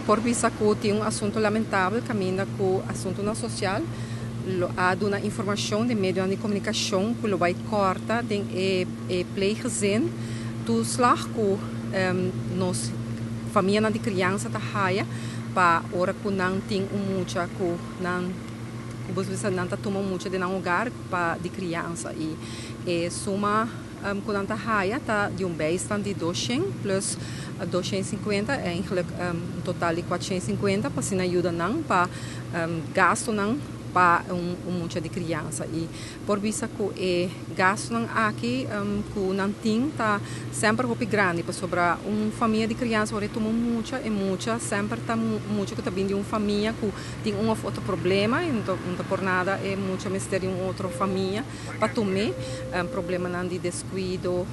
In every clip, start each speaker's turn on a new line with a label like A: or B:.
A: Por bisa ku tin un asuntu lamentabel kaminda ku Asuntunan Sosial lo a duna informashon den medionan di komunikashon ku lo bai kòrta den e e pleeggezin toeslag ku nos famianan di kriansa ta haya pa ora ku nan tin un mucha ku nan ku bo bisa nan ta tuma un mucha den nan hogar pa di kriansa i e suma ku nan ta haya ta di un bijstand di 200 plus 250, eigenlijk un total di 450 pa asina yuda nan pa gastonan pa un mucha di kriansa. I por bisa ku e gastonan aki ku nan tin ta semper hopi grandi pasobra un famia di kriansa ora e tuma un mucha, e mucha semper ta mucha ku ta bin di un famia ku tin un of otro problema i no ta por nada e mucha mester di un otro famia. Pa tum'é problemanan di deskuido,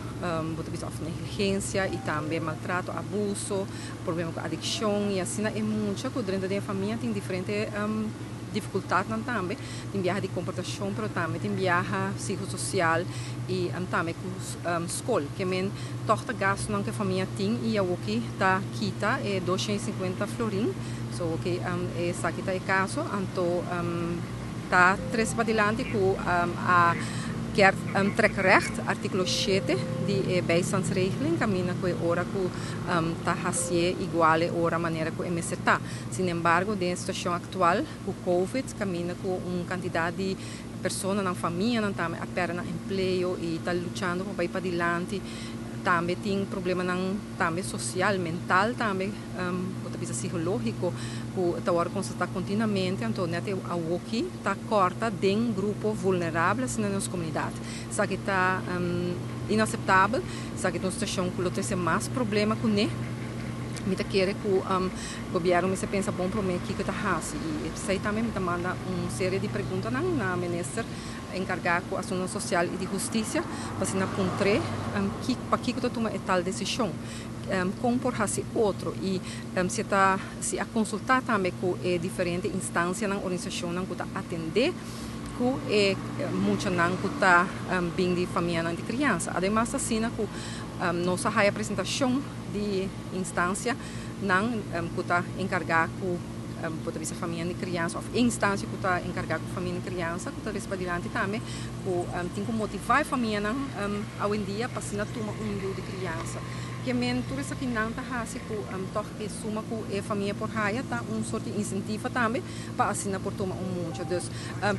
A: bo ta bisa òf negligensia i tambe maltrato, abuso, problema ku adikshon i asina e mucha ku drenta den e famia tin diferente difikultatnan tambe, tin biaha di komportashon pero tambe tin biaha psikososial i tambe ku skol. Ke men tòg ta gastunan ku e famia tin i awoki ta kita e 250 florin, so awoki esaki ta e kaso anto. Ta trese padilanti ku a kier trek recht artíkulo shete di e bijstandsregeling kaminda ku e ora ku ta hasié igual e ora manera ku e mester ta. Sinembargo den e situashon aktual ku covid kaminda ku un kantidat di personanan, famianan tambe a pèrdè nan empleo i ta luchando pa bai padilanti tambe tin problemanan tambe sosial, mental tambe. Bo ta bisa psicológico cu ta worde constata continuamente, anto net e awoki ta corta den grupo vulnerable asina den nos comunidad. Esaki ta inaceptabel, esaki ta un situacion cu lo trece mas problema cu ne. Mi ta kere cu gobierno mester pensa bon prome kico ta haci y esey tambe mi ta manda un serie di preguntanan na minister encarga cu asuntonan social y di husticia pa asina puntre pakico ta tuma e tal decision. Kon por hasi otro i si ta si a konsultá tambe ku e diferente instansianan, organisashonnan ku ta atendé ku e muchanan ku ta bin di famianan di kriansa. Ademas asina ku nos a haya presentashon di instansianan ku ta enkargá ku bo ta bisa famianan di kriansa òf e instansia ku ta enkargá ku famianan di kriansa ku ta resa padilanti tambe ku tin ku motivá e famianan awendia pa asina tuma un yu di kriansa. Ke men tur esakinan ta hasi ku tòg e suma ku e famia por haya ta un sort di insentiva tambe pa asina por tuma un mucha. Dus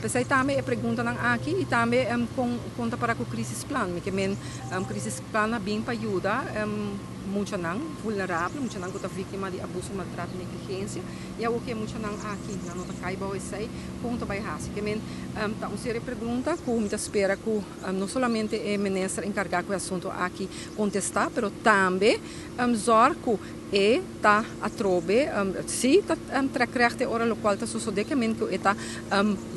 A: p'esei tambe e preguntanan aki i tambe kon kon ta para ku krisisplan. Mi ke men krisisplan a bin pa yuda muchanan vulnerabel, muchanan ku ta víktima di abuso, maltrato, negligensia i awor ku e muchanan aki nan no ta kai bou esei kon ta bai hasi. Ke men ta un serie pregunta ku mi ta spera ku no solamente e minister enkargá ku e asuntu aki kontestá, pero tambe zòrg ku e ta atrobe, si ta trèk règt e ora lokual ta sosodé, ke men ku e ta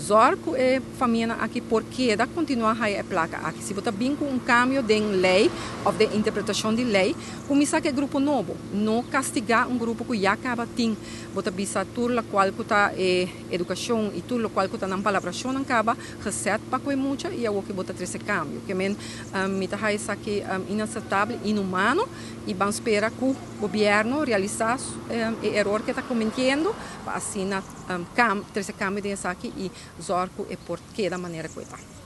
A: zòrg ku e famianan aki por keda kontinuá haya e plaka aki. Si bo ta bin ku un kambio den lei òf den interpretashon di lei, kuminsá ku e grupo nobo. No kastigá un grupo ku ya kaba tin. Bo ta bisa tur lokual ku ta e edukashon i tur lokual ku ta nan palabrashonnan kaba gezet pa ku e mucha i awor ke bo ta trese kambio. Ke men mi ta haña esaki inaceptabel, inhumano i ban spera ku gobierno realisa e eror ke ta cometiendo pa asina trese kambio den esaki i zorg ku e por keda manera ku e ta.